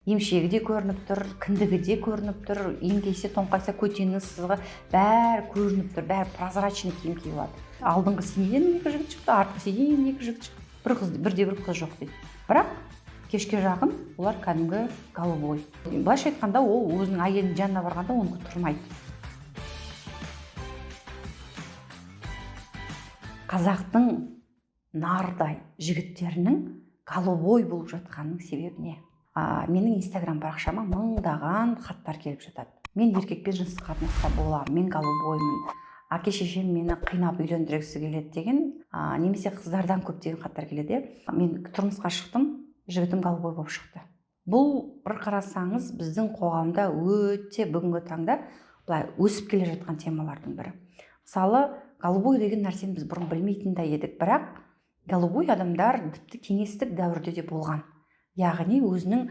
Емшегі де көрініп тұр, кіндігі де көрініп тұр, еңкейсе, тоңқайса, көтенінің сызығы бәрі көрініп тұр, бәрі прозрачный киім киіп алады. Алдыңғы сиденьеден екі жігіт шықты, артқы сиденьеден екі жігіт шықты, бір қыз, бірде бір қыз жоқ дейді. Бірақ кешке жақын олар кәдімгі голубой. Былайша айтқанда, ол өзінің әйелінің жанына барғанда оныкі тұрмайды. Қазақтың нардай жігіттерінің голубой болып жатқанының себебі не? Менің инстаграм парақшама мыңдаған хаттар келіп жатады. Мен еркекпен жыныстық қатынаста боламын, мен голубоймын, әке шешем мені қинап үйлендіргісі келеді деген, немесе қыздардан көптеген хаттар келеді, иә. Мен тұрмысқа шықтым, жігітім голубой болып шықты. Бұл бір қарасаңыз, біздің қоғамда өте бүгінгі таңда былай өсіп келе жатқан темалардың бірі. Мысалы, голубой деген нәрсені біз бұрын білмейтін де едік, бірақ голубой адамдар тіпті кеңестік дәуірде де болған. Яғни өзінің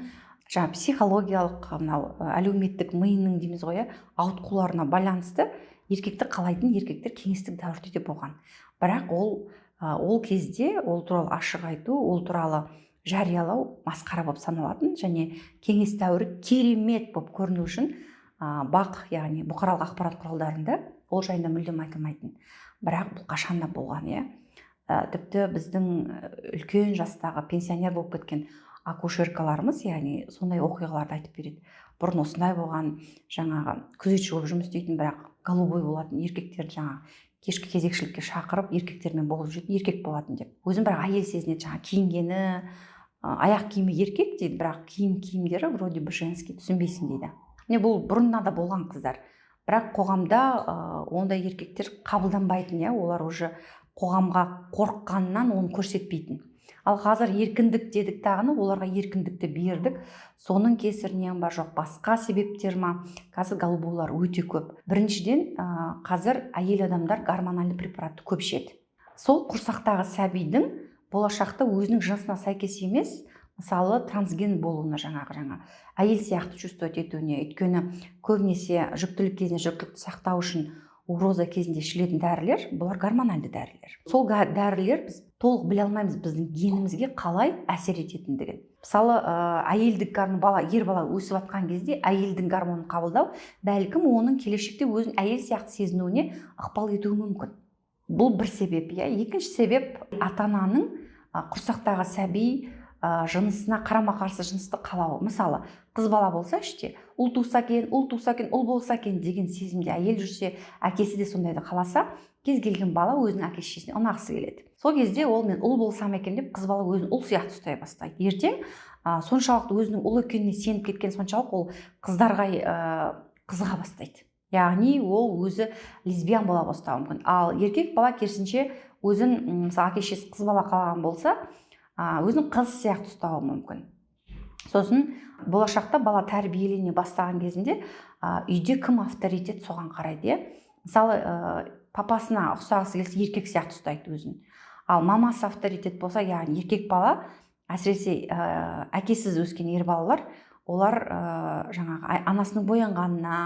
жаңа психологиялық, мынау әлеуметтік миының дейміз ғой, иә, ауытқуларына байланысты еркекті қалайтын еркектер кеңестік дәуірде де болған. Бірақ ол кезде ол туралы ашық айту, ол туралы жариялау масқара болып саналатын және кеңес дәуірі керемет болып көріну үшін БАҚ, яғни бұқаралық ақпарат құралдарында ол жайында мүлдем айтылмайтын. Бірақ бұл қашан да болған, иә. Тіпті біздің үлкен жастағы пенсионер болып кеткен акушеркаларымыз, яғни сондай оқиғаларды айтып береді. Бұрын осындай болған, жаңағы күзетші болып жұмыс істейтін, бірақ голубой болатын еркектерді жаңағы кешкі кезекшілікке шақырып, еркектермен болып жүретін еркек болатын деп. Өзін бірақ әйел сезінеді, жаңағы киінгені, аяқ киімі еркек дейді, бірақ киімдері вроде бы женский, түсінбейсің дейді. Міне, бұл бұрыннан да болған, қыздар. Бірақ қоғамда ондай еркектер қабылданбайтын, иә, олар уже қоғамға қорыққаннан оны көрсетпейтін. Ал қазір еркіндік дедік дағыны, оларға еркіндікті бердік, соның кесірінен ба, жоқ басқа себептер ма, қазір голубойлар өте көп. Біріншіден, қазір әйел адамдар гормональды препаратты көп ішеді. Сол құрсақтағы сәбидің болашақта өзінің жынысына сәйкес емес, мысалы, трансген болуына, жаңағы жаңа әйел сияқты чувствовать етуіне. Өйткені көбінесе жүктілік кезінде жүктілікті сақтау үшін угроза кезінде ішілетін дәрілер, бұлар гормональды дәрілер. Сол дәрілер біз толық біле алмаймыз біздің генімізге қалай әсер ететіндігін. Мысалы, әйелдік гормон, бала, ер бала өсіп жатқан кезде әйелдің гормонын қабылдау бәлкім оның келешекте өзін әйел сияқты сезінуіне ықпал етуі мүмкін. Бұл бір себеп, иә. Екінші себеп, ата ананың құрсақтағы сәби жынысына қарама қарсы жынысты қалауы. Мысалы, қыз бала болса, іште ұл туса екен, ұл туса екен, ұл болса екен деген сезімде әйел жүрсе, әкесі де сондайды қаласа, кез келген бала өзінің әке шешесіне ұнағысы келеді. Сол кезде ол мен ұл болсам екен деп, қыз бала өзін ұл сияқты ұстай бастайды. Ертең соншалықты өзінің ұл екеніне сеніп кеткен соншалық, ол қыздарға қызыға бастайды, яғни ол өзі лесбиян бола бастауы мүмкін. Ал еркек бала керісінше өзін, мысалы, әке шешесі қыз бала қалаған болса, өзін қыз сияқты ұстауы мүмкін. Сосын болашақта бала тәрбиелене бастаған кезінде үйде кім авторитет, соған қарайды, иә. Мысалы, папасына ұқсағысы келсе, еркек сияқты ұстайды өзін. Ал мамасы авторитет болса, яғни еркек бала, әсіресе әкесіз өскен ер балалар, олар жаңағы анасының боянғанына,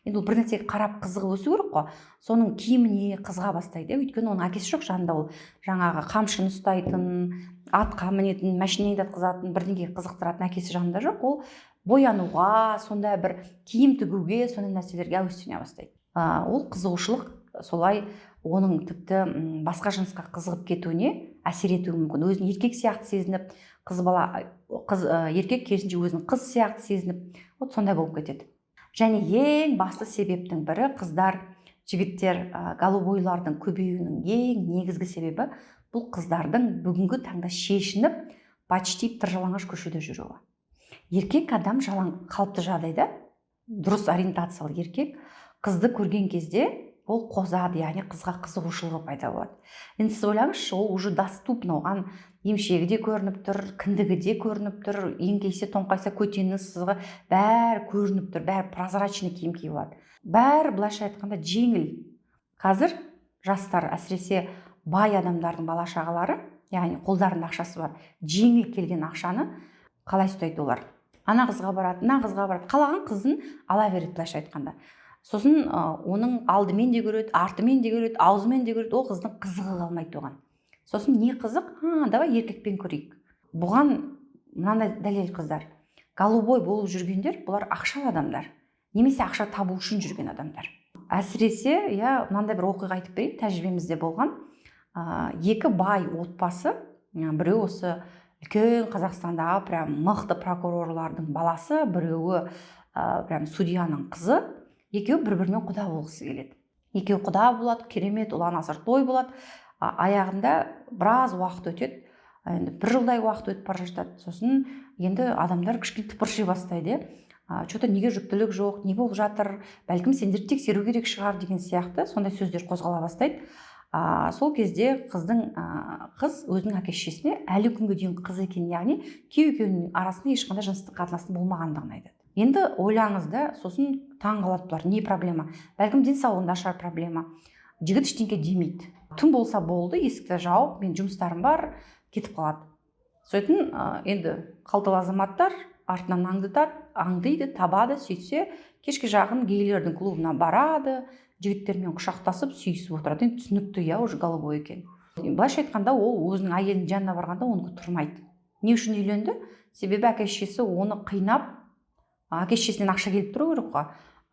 енді ол бір нәрсеге қарап қызығып өсу керек қой, соның киіміне қызыға бастайды, иә. Өйткені оның әкесі жоқ жанында, ол жаңағы қамшыны ұстайтын, атқа мінетін, машина айдатқызатын, бірдеңеге қызықтыратын әкесі жанында жоқ. Ол боянуға, сондай бір киім тігуге, сондай нәрселерге әуестене бастайды. Ол қызығушылық солай оның тіпті басқа жынысқа қызығып кетуіне әсер етуі мүмкін. Өзін еркек сияқты сезініп қыз бала, қыз, еркек керісінше өзін қыз сияқты сезініп, вот сондай болып кетеді. Және ең басты себептің бірі, қыздар, жігіттер, голубойлардың көбеюінің ең негізгі себебі, бұл қыздардың бүгінгі таңда шешініп, почти тыр жалаңаш көшеде жүруі. Еркек адам жалаң, қалыпты жағдайда дұрыс ориентациялы еркек қызды көрген кезде ол қозады, яғни қызға қызығушылығы пайда болады. Енді сіз ойлаңызшы, ол уже доступно, оған емшегі де көрініп тұр, кіндігі де көрініп тұр, еңкейсе, тоңқайса, көтенінің сызығы бәрі көрініп тұр, бәрі прозрачный киім киіп алады, бәрі былайша айтқанда жеңіл. Қазір жастар, әсіресе бай адамдардың бала шағалары, яғни қолдарында ақшасы бар, жеңіл келген ақшаны қалай ұстайды олар? Ана қызға барады, мына қызға барады, қалаған қызын ала береді былайша айтқанда. Сосын оның алдымен де көреді, артымен де көреді, аузымен де көреді, ол қыздың қызығы қалмайды оған. Сосын не қызық? А, давай еркекпен көрейік. Бұған мынандай дәлел, қыздар. Голубой болып жүргендер, бұлар ақшалы адамдар немесе ақша табу үшін жүрген адамдар әсіресе, иә. Мынандай бір оқиға айтып берейін, тәжірибемізде болған. Екі бай отбасы, біреу осы үлкен Қазақстандағы прям мықты прокурорлардың баласы, біреуі прям судьяның қызы. Екеуі бір бірімен құда болғысы келеді. Екеуі құда болады, керемет, ұлан асыр той болады. Аяғында біраз уақыт өтеді енді, бір жылдай уақыт өтіп бара жатады. Сосын енді адамдар кішкене тыпырши бастайды, иә: «Че-то неге жүктілік жоқ, не болып жатыр, бәлкім, сендерді тексеру керек шығар», — деген сияқты сондай сөздер қозғала бастайды. Сол кезде қыз өзінің әке шешесіне әлі күнге дейін қыз екенін, яғни күйеу екеуінің арасында ешқандай жыныстық қатынастың болмағандығын айтады. Енді ойлаңыз да, сосын таң қалады бұлар: не проблема, бәлкім, денсаулығында шығар проблема. Жігіт ештеңке демейді. Түн болса болды, есікті жауып, «мен жұмыстарым бар», кетіп қалады. Сөйтіп енді қалталы азаматтар артынан аңдытады, аңдиды, табады. Сөйтсе, кешке жақын гейлердің клубына барады, жігіттермен құшақтасып, сүйісіп отырады. Енді түсінікті, иә, уже голубой екен. Былайша айтқанда, ол өзінің әйелінің жанына барғанда оныкі тұрмайды. Не үшін үйленді? Себебі әке шешесі оны қинап, әке шешесінен ақша келіп тұру керек қой.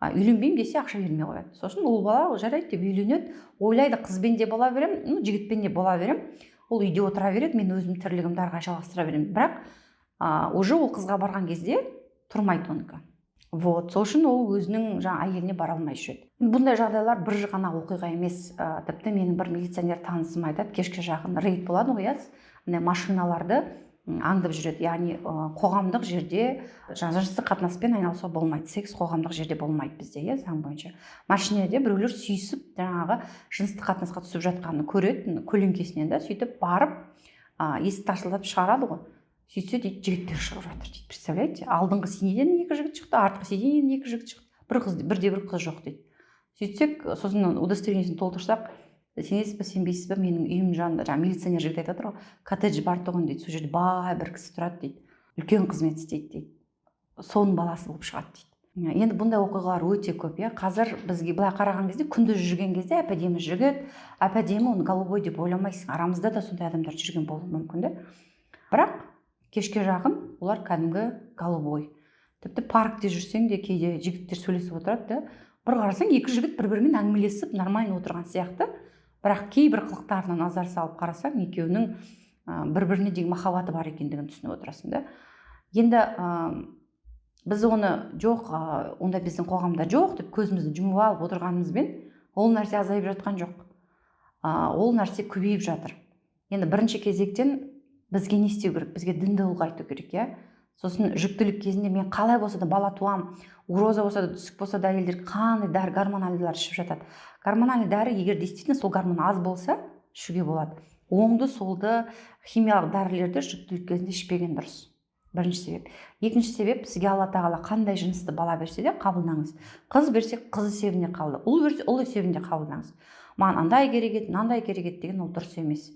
Үйленбеймін десе, ақша бермей қояды. Сосын ұл бала «жарайды» деп үйленеді. Ойлайды: қызбен де бола беремін, ну, жігітпен де бола беремін, ол үйде отыра береді, мен өзім тірлігімді ары қарай жалғастыра беремін. Бірақ уже ол қызға барған кезде тұрмайды оныкі. Вот сол үшін ол өзінің жаңа әйеліне бара алмай жүреді. Бұндай жағдайлар бір ғана оқиға емес. Тіпті менің бір милиционер танысым айтады: кешке жақын рейд болады ғой, иә, андай машиналарды аңдып жүреді, яғни қоғамдық жерде жаңа жыныстық қатынаспен айналысуға болмайды, секс қоғамдық жерде болмайды бізде, иә, заң бойынша. Машинеде біреулер сүйісіп, жаңағы жыныстық қатынасқа түсіп жатқанын көреді көлеңкесінен да. Сөйтіп барып, есікті тарсылдатып шығарады ғой. Сөйтсе дейді, жігіттер шығып жатыр дейді. Представляете, алдыңғы сиденьеден екі жігіт шықты, артқы сиденьеден екі жігіт шықты, бір қыз, бірде бір қыз жоқ дейді. Сөйтсек, сосын удостоверениесін толтырсақ, сенесіз ба, сенбейсіз ба, менің үйімнің жанында, жаңағы милиционер жігіт айтып жатыр ғой, коттедж бар тұғын дейді, сол жерде бай бір кісі тұрады дейді, үлкен қызмет істейді дейді, соның баласы болып шығады дейді. Енді бұндай оқиғалар өте көп, иә. Қазір бізге былай қараған кезде, күндіз жүрген кезде әп әдемі жігіт, әп әдемі, оны голубой деп ойламайсың. Арамызда да сондай адамдар жүрген болуы мүмкін да. Бірақ кешке жақын олар кәдімгі голубой. Тіпті паркте жүрсең де, кейде жігіттер сөйлесіп отырады да. Бір қарасаң, екі жігіт бір бірімен әңгімелесіп, нормально отырған сияқты. Бірақ кейбір қылықтарына назар салып қарасаң, екеуінің бір біріне деген махаббаты бар екендігін түсініп отырасың да. Енді біз оны жоқ, ондай біздің қоғамда жоқ деп көзімізді жұмып алып отырғанымызбен, ол нәрсе азайып жатқан жоқ, ол нәрсе көбейіп жатыр. Енді бірінші кезектен бізге не істеу керек? Бізге дінді ұлғайту керек, иә. Сосын жүктілік кезінде мен қалай болса да бала туам, угроза болса да, түсік болса да, әйелдер қандай дәрі, гормональный дәрі ішіп жатады. Гормональный дәрі, егер действительно сол гормон аз болса, ішуге болады. Оңды солды химиялық дәрілерді жүктілік кезінде ішпеген дұрыс, бірінші себеп. Екінші себеп, сізге Алла тағала қандай жынысты бала берсе де, қабылдаңыз. Қыз берсе, қыз есебінде қабылда, ұл берсе, ұл есебінде қабылдаңыз. Маған андай керек еді, мынандай керек еді деген ол дұрыс емес.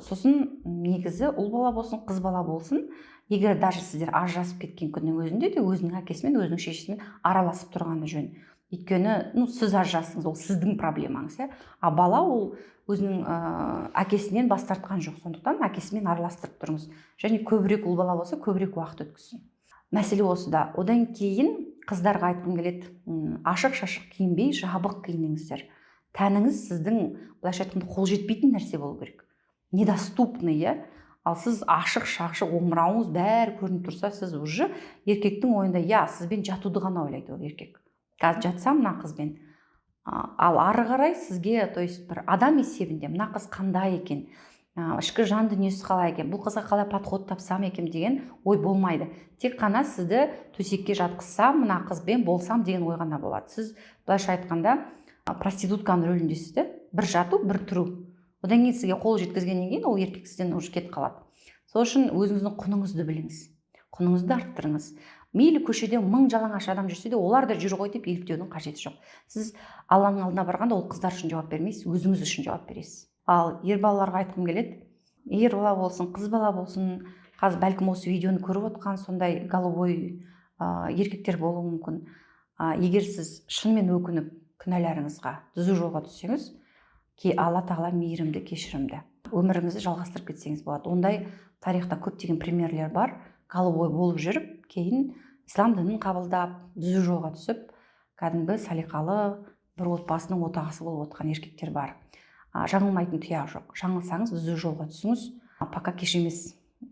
Сосын негізі ұл бала болсын, қыз бала болсын, егер даже сіздер ажырасып кеткен күннің өзінде де өзінің әкесімен, өзінің шешесімен араласып тұрғаны жөн. Өйткені, ну, сіз ажырастыңыз, ол сіздің проблемаңыз, иә, а бала ол өзінің әкесінен бас тартқан жоқ. Сондықтан әкесімен араластырып тұрыңыз және көбірек ұл бала болса, көбірек уақыт өткізсін. Мәселе осыда. Одан кейін қыздарға айтқым келеді: ашық шашық киінбей, жабық киініңіздер. Тәніңіз сіздің, былайша айтқанда, қол жетпейтін нәрсе болу керек, недоступный, иә. Ал сіз ашық шашық, омырауыңыз бәрі көрініп тұрса, сіз уже еркектің ойында, иә, сізбен жатуды ғана ойлайды ол еркек: қазір жатсам мына қызбен. Ал ары қарай сізге, то есть бір адам есебінде мына қыз қандай екен, ішкі жан дүниесі қалай екен, бұл қызға қалай подход тапсам екен деген ой болмайды. Тек қана сізді төсекке жатқызсам, мына қызбен болсам деген ой ғана болады. Сіз, былайша айтқанда, проститутканың рөліндесіз де: бір жату, бір тұру. Одан кейін сізге қол жеткізгеннен кейін ол еркек сізден уже кетіп қалады. Сол үшін өзіңіздің құныңызды біліңіз, құныңызды арттырыңыз. Мейлі көшеде мың жалаңаш адам жүрсе де, олар да жүр ғой деп еліктеудің қажеті жоқ. Сіз Алланың алдына барғанда ол қыздар үшін жауап бермейсіз, өзіңіз үшін жауап бересіз. Ал ер балаларға айтқым келеді: ер бала болсын, қыз бала болсын, қазір бәлкім осы видеоны көріп отқан сондай голубой еркектер болуы мүмкін. Егер сіз шынымен өкініп, күнәларыңызға түзу жолға түссеңіз, Алла тағала мейірімді, кешірімді, өміріңізді жалғастырып кетсеңіз болады. Ондай тарихта көптеген примерлер бар, голубой болып жүріп кейін ислам дінін қабылдап, түзу жолға түсіп, кәдімгі салиқалы бір отбасының отағасы болып отқан еркектер бар. Жаңылмайтын тұяқ жоқ. Жаңылсаңыз, түзу жолға түсіңіз, пока кеш емес.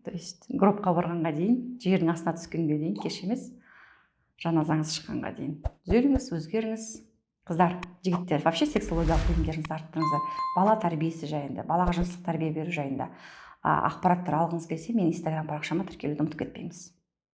То есть гробқа барғанға дейін, жердің астына түскенге дейін кеш емес, жаназаңыз шыққанға дейін түзеліңіз, өзгеріңіз. Қыздар, жігіттер, вообще сексологиялық білімдеріңізді арттырыңыздар. Бала тәрбиесі жайында, балаға жыныстық тәрбие беру жайында ақпараттар алғыңыз келсе, менің Инстаграм парақшама тіркелуді ұмытып кетпеңіз.